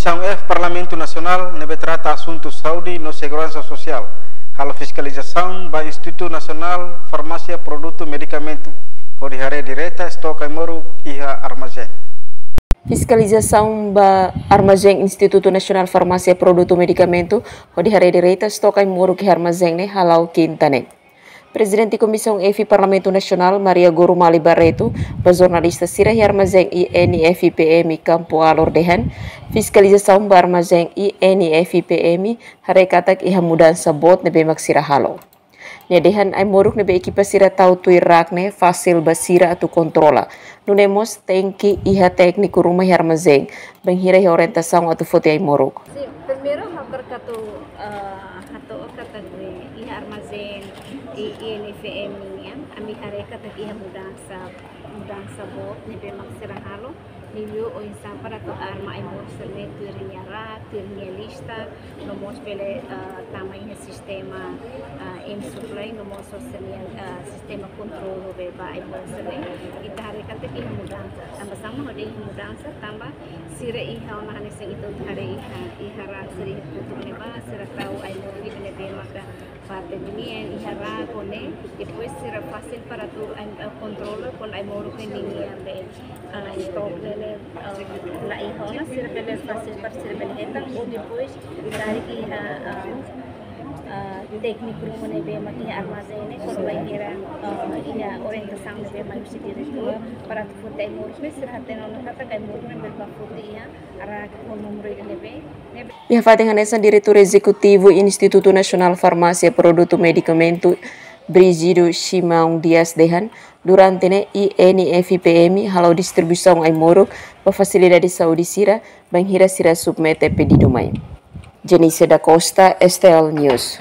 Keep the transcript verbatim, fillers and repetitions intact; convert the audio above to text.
Komisaun F Parlamentu Nasionál ne'ebé trata asuntu saúde no seguransa sosiál halo fiskalizasaun ba Institutu Nasionál Farmásia Produtu Medikamentu, hodi haree direta stok ai-moruk iha armazén. Fiskalizasaun ba armazén Institutu Nasionál Farmásia Produtu Medikamentu, hodi haree direta stok ai-moruk iha armazén ne'e hala'o Kinta ne'e. Prezidente Komisaun F Parlamentu Nasionál, Maria Gorumali Barreto, ba jornalista sira iha armazén I N F P M Kampu Alor dehan, fiskalizasaun ba armazén I N F P M haree katak iha mudansa boot ne'ebé mak sira halo. Nia dehan ai-moruk ne'ebé ekipa sira tau tuir rak ne'e fasil ba sira atu kontrola. Nune'e mós tenke iha tékniku ruma iha armazén, bainhira iha orientasaun atu foti ai-moruk. Sin, primeiru ha'u hakarak atu, eh, hato'o katak iha armazén I N F M nian, ami haree katak iha mudansa, mudansa boot ne'ebé mak sira halo, liuliu oinsá para atu arma ai-moruk sira-ne'e tuir nia rak, tuir nia lista, no mós bele, eh, tama iha sistema, eh, M Supply, no mós sira-nia, eh, sistema kontrolu ba ai-moruk sira-ne'e. Ita haree katak iha mudansa, tanba sá mak hodi iha mudansa, tanba sira iha ona hanesan ita haree iha, iha rak sira iha kotuk ne'ebá, sira tau ai-moruk ida ne'ebé maka parte de nian iha rak ne'e, depois sira fasil para atu, eh, kontrola kuandu ai-moruk nian be, eh, stok ne'e, eh, la iha ona, sira bele fasil para sira bele hetan, ou depois karik iha, eh, eh, tékniku ruma ne'ebé mak iha armazén ne'e, kuandu bainhira, eh, iha orientasaun ne'ebé mak husi diretór para atu foti ai-moruk ne'e, sira hatene ona katak ai-moruk ne'e bele bá foti iha rak ho númeru ida ne'ebé, ne'ebé. Iha fatin hanesan, Diretór Ezekutivu Institutu Nasionál Farmásia Produtu Medikamentu, Brígido Simão Dias dehan, durante ne'e I N F P M halo distribuisaun ai-moruk ba fasilidade saúde sira, bainhira sira submete pedidu mai. Jenice da Costa, S T L News.